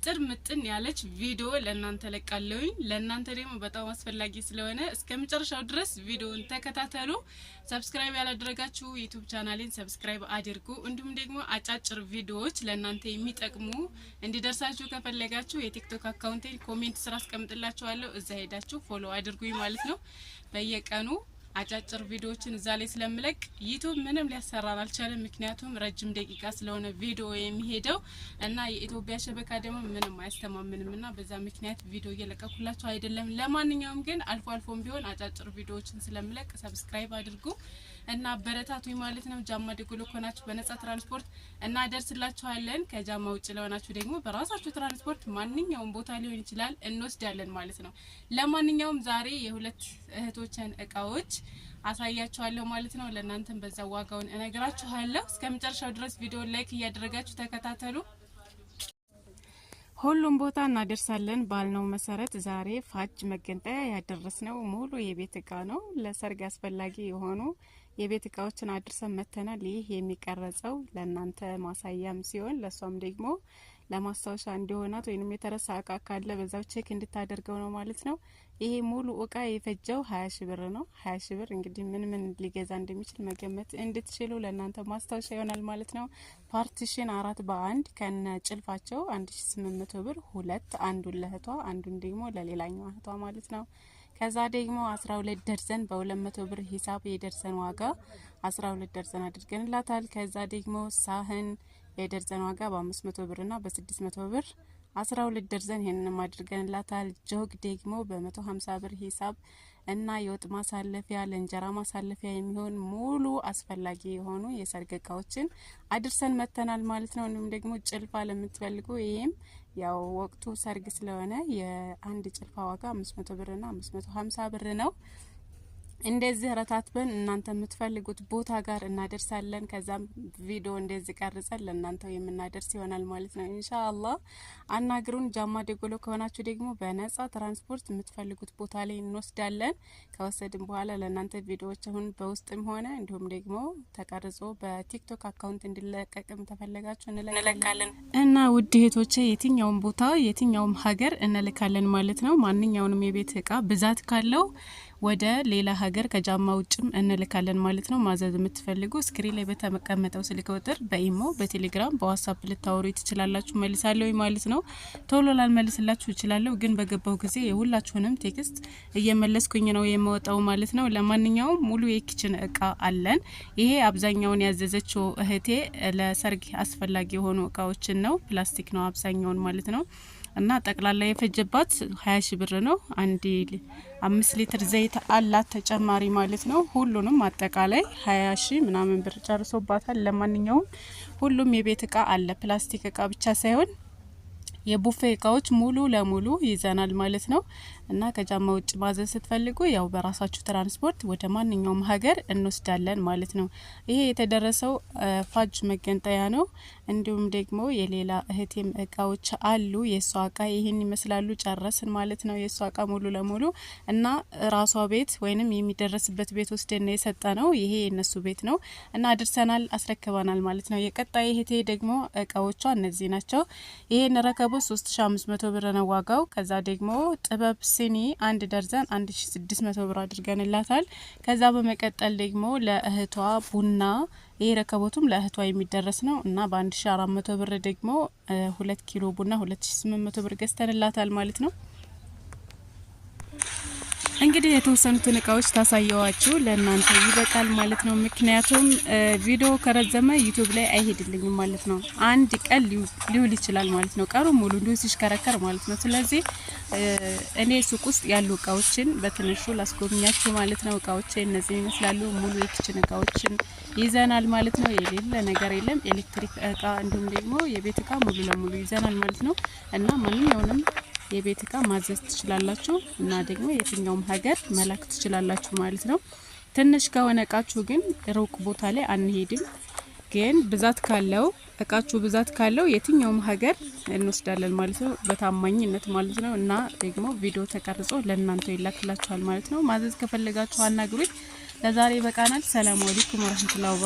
እጥር ምጥን ያለች ቪዲዮ ለእናንተ ለቃለሁኝ። ለእናንተ ደግሞ በጣም አስፈላጊ ስለሆነ እስከ መጨረሻው ድረስ ቪዲዮውን ተከታተሉ። Subscribe ያላደረጋችሁ YouTube ቻናሌን subscribe አድርጉ። እንዲሁም ደግሞ አጫጭር ቪዲዮዎች ለእናንተ የሚጠቅሙ እንዲደርሳችሁ ከፈለጋችሁ የ TikTok account ኤን comment ስር አስቀምጥላችኋለሁ። እዛ ሄዳችሁ follow አድርጉኝ ማለት ነው። በየቀኑ አጫጭር ቪዲዮዎችን እዛ ላይ ስለምለቅ YouTube ምንም ሊያሰራን አልቻለም። ምክንያቱም ረጅም ደቂቃ ስለሆነ ቪዲዮ የሚሄደው እና የኢትዮጵያ شبكة ደግሞ ምንም አያስተማምንም እና በዛ ምክንያት ቪዲዮ እየለቀኩላችሁ አይደለም። ለማንኛውም ግን አልፎ አልፎም ቢሆን አጫጭር ቪዲዮዎችን ስለምለቅ subscribe አድርጉ እና አበረታቱኝ ማለት ነው። ጃማ ደጎሎ ከሆናችሁ በነጻ ትራንስፖርት እናደርስላችኋለን። ከጃማ ውጭ ለሆናችሁ ደግሞ በራሳችሁ ትራንስፖርት ማንኛውም ቦታ ሊሆን ይችላል እንወስዳለን ማለት ነው። ለማንኛውም ዛሬ የሁለት እህቶችን እቃዎች አሳያችኋለሁ ማለት ነው። ለእናንተም በዛ ዋጋውን እነግራችኋለሁ። እስከ መጨረሻው ድረስ ቪዲዮ like እያደረጋችሁ ተከታተሉ። ሁሉም ቦታ እናደርሳለን ባልነው መሰረት ዛሬ ፋጅ መገንጠያ ያደረስነው ሙሉ የቤት እቃ ነው። ለሰርግ አስፈላጊ የሆኑ የቤት እቃዎችን አድርሰን መተናል። ይህ የሚቀረጸው ለእናንተ ማሳያም ሲሆን ለእሷም ደግሞ ለማስታወሻ እንዲሆናት ወይንም የተረሳ እቃ ካለ በዛው check እንድታደርገው ነው ማለት ነው። ይሄ ሙሉ እቃ የፈጀው 20 ሺ ብር ነው። 20 ሺ ብር እንግዲህ ምን ምን ሊገዛ እንደሚችል መገመት እንድትችሉ ለእናንተ ማስታወሻ ይሆናል ማለት ነው። Partition 4 በ1 ከነ ጭልፋቸው 1800 ብር ሁለት፣ አንዱን ለእህቷ አንዱን ደግሞ ለሌላኛው እህቷ ማለት ነው። ከዛ ደግሞ 12 ደርዘን በ200 ብር ሂሳብ የደርዘን ዋጋ 12 ደርዘን አድርገንላታል። ከዛ ደግሞ ሳህን የደርዘን ዋጋ በ500 ብር ና በ600 ብር 12 ደርዘን ይሄንንም አድርገንላታል። ጆግ ደግሞ በ150 ብር ሂሳብ እና የወጥ ማሳለፊያ፣ ለእንጀራ ማሳለፊያ የሚሆን ሙሉ አስፈላጊ የሆኑ የሰርግ እቃዎችን አድርሰን መጥተናል ማለት ነው። እንዲሁም ደግሞ ጭልፋ ለምትፈልጉ ይሄም ያው ወቅቱ ሰርግ ስለሆነ የአንድ ጭልፋ ዋጋ 500 ብር ና 550 ብር ነው። እንደዚህ ረታትበን እናንተ የምትፈልጉት ቦታ ጋር እናደርሳለን። ከዛም ቪዲዮ እንደዚህ ቀርጸን ለእናንተው የምናደርስ ይሆናል ማለት ነው። ኢንሻአላህ አናግሩን። ጃማ ደጎሎ ከሆናችሁ ደግሞ በነጻ ትራንስፖርት የምትፈልጉት ቦታ ላይ እንወስዳለን። ከወሰድን በኋላ ለእናንተ ቪዲዮዎች አሁን በውስጥም ሆነ እንዲሁም ደግሞ ተቀርጾ በ TikTok account እንዲለቀቅም ተፈለጋችሁ እንለቃለን እና ውድ እህቶቼ የትኛውም ቦታ የትኛውም ሀገር እንልካለን ማለት ነው። ማንኛውንም የቤት እቃ ብዛት ካለው ወደ ሌላ ሀገር ከጃማ ውጭም እንልካለን ማለት ነው። ማዘዝ የምትፈልጉ screen ላይ በተቀመጠው ስልክ ቁጥር በ imo፣ በ Telegram፣ በ WhatsApp ልታወሩ ትችላላችሁ። መልሳለሁ ማለት ነው። ቶሎ ላልመልስላችሁ እችላለሁ፣ ግን በገባው ጊዜ የሁላችሁንም text እየመለስኩኝ ነው የምወጣው ማለት ነው። ለማንኛውም ሙሉ የ kitchen እቃ አለን። ይሄ አብዛኛውን ያዘዘችው እህቴ ለሰርግ አስፈላጊ የሆኑ እቃዎችን ነው። ፕላስቲክ ነው አብዛኛውን ማለት ነው። እና ጠቅላላ የፈጀባት 20 ሺ ብር ነው። አንድ 5 ሊትር ዘይት አላት ተጨማሪ ማለት ነው። ሁሉንም አጠቃላይ 20 ሺ ምናምን ብር ጨርሶባታል። ለማንኛውም ሁሉም የቤት እቃ አለ፣ ፕላስቲክ እቃ ብቻ ሳይሆን የቡፌ እቃዎች ሙሉ ለሙሉ ይዘናል ማለት ነው። እና ከጃማ ውጭ ማዘዝ ስትፈልጉ ያው በራሳችሁ ትራንስፖርት ወደ ማንኛውም ሀገር እንወስዳለን ማለት ነው። ይሄ የተደረሰው ፋጅ መገንጠያ ነው። እንዲሁም ደግሞ የሌላ እህቴም እቃዎች አሉ። የእሷ እቃ ይህን ይመስላሉ። ጨረስን ማለት ነው። የእሷ እቃ ሙሉ ለሙሉ እና ራሷ ቤት ወይንም የሚደረስበት ቤት ወስደን የሰጠ ነው። ይሄ የእነሱ ቤት ነው እና አድርሰናል፣ አስረክበናል ማለት ነው። የቀጣይ እህቴ ደግሞ እቃዎቿ እነዚህ ናቸው። ይሄን ረከቦት 3500 ብር ነው ዋጋው። ከዛ ደግሞ ጥበብ ስኒ አንድ ደርዘን 1600 ብር አድርገንላታል። ከዛ በመቀጠል ደግሞ ለእህቷ ቡና፣ ይሄ ረከቦቱም ለእህቷ የሚደረስ ነው እና በ1400 ብር ደግሞ 2 ኪሎ ቡና 2800 ብር ገዝተንላታል ማለት ነው። እንግዲህ የተወሰኑትን እቃዎች ታሳየዋችሁ ለእናንተ ይበቃል ማለት ነው። ምክንያቱም ቪዲዮ ከረዘመ YouTube ላይ አይሄድልኝም ማለት ነው። አንድ ቀን ሊውል ይችላል ማለት ነው። ቀኑ ሙሉ እንዲሁ ሲሽከረከር ማለት ነው። ስለዚህ እኔ ሱቅ ውስጥ ያሉ እቃዎችን በትንሹ ላስጎብኛችሁ ማለት ነው። እቃዎች እነዚህ ይመስላሉ። ሙሉ የ kitchen እቃዎችን ይዘናል ማለት ነው። የሌለ ነገር የለም። ኤሌክትሪክ እቃ እንዲሁም ደግሞ የቤት እቃ ሙሉ ለሙሉ ይዘናል ማለት ነው እና ማንኛውንም የቤት እቃ ማዘዝ ትችላላችሁ እና ደግሞ የትኛውም ሀገር መላክ ትችላላችሁ ማለት ነው። ትንሽ ከሆነ እቃችሁ ግን ሩቅ ቦታ ላይ አንሄድም። ግን ብዛት ካለው እቃችሁ ብዛት ካለው የትኛውም ሀገር እንወስዳለን ማለት ነው፣ በታማኝነት ማለት ነው። እና ደግሞ ቪዲዮ ተቀርጾ ለእናንተ ይላክላችኋል ማለት ነው። ማዘዝ ከፈለጋችሁ አናግሩኝ። ለዛሬ ይበቃናል። ሰላም አለይኩም ወረህመቱላሂ።